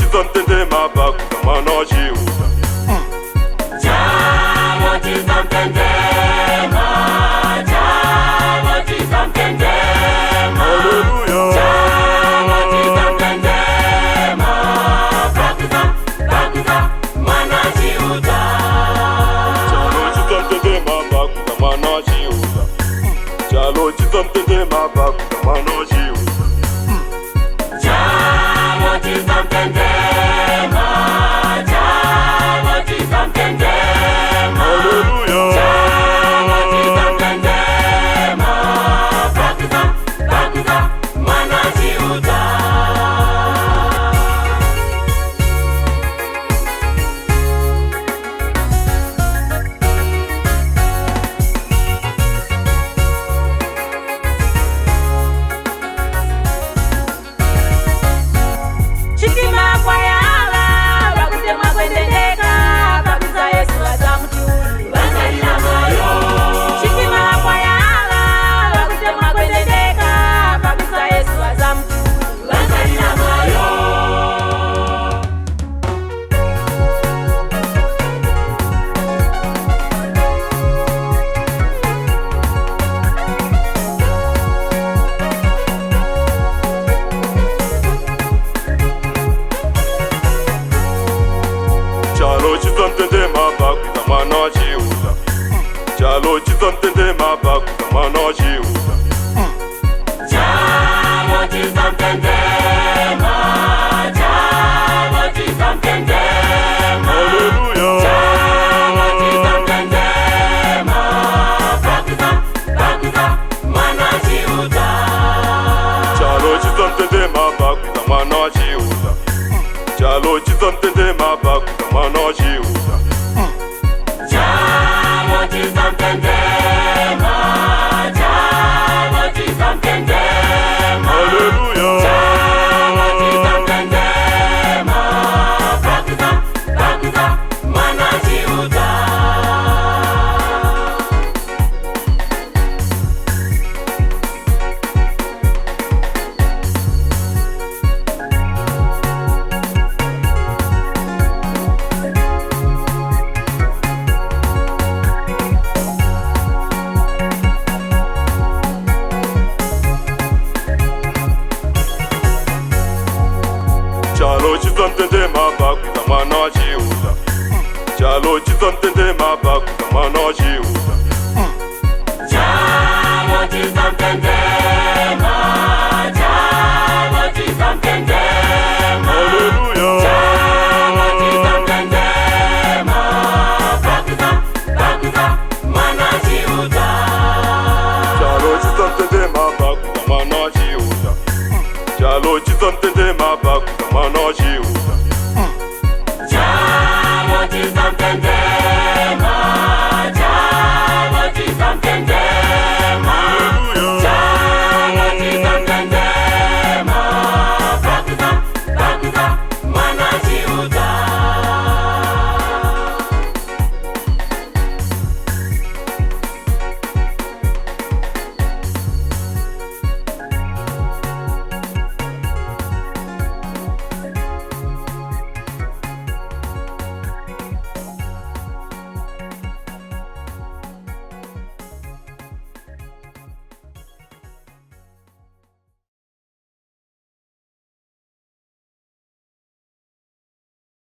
Chizamtendema pakuza mwana wa Chiuta. Chalo chizamtendema, chalo chizamtendema. Haleluya. Chalo chizamtendema, pakuza, pakuza mwana wa Chiuta. Chalo chizamtendema pakuza mwana wa Chiuta. Chalo chizamtendema pakuza mwana wa Chiuta. Chalo chizamtendema, chalo chizamtendema. Haleluya. Chalo chizamtendema, pakuza, pakuza mwana wa Chiuta. Chitima kwa yala vakutemwa kwendendeka pakuza Yesu azamuchiuli. Vangalila moyo. Chitima kwa yala vakutemwa kwendendeka pakuza Yesu azamuchiuli. Vangalila moyo. Chalo chizamtendema pakuza mwana wa Chiuta. Chalo chizamtendema pakuza mwana wa Chiuta. Chalo chizamtendema, chalo chizamtendema. Haleluya. Chalo chizamtendema, pakuza, pakuza mwana wa Chiuta. Chalo chizamtendema pakuza mwana wa Chiuta. Chalo chizamtendema pakuza mwana wa Chiuta. Chalo chizamtendema, chalo chizamtendema. Haleluya. Chalo chizamtendema, pakuza, pakuza mwana wa Chiuta. Chalo chizamtendema pakuza mwana wa Chiuta. Chalo chizamtendema pakuza mwana wa Chiuta. Chalo chizamtendema, chalo chizamtendema. Haleluya.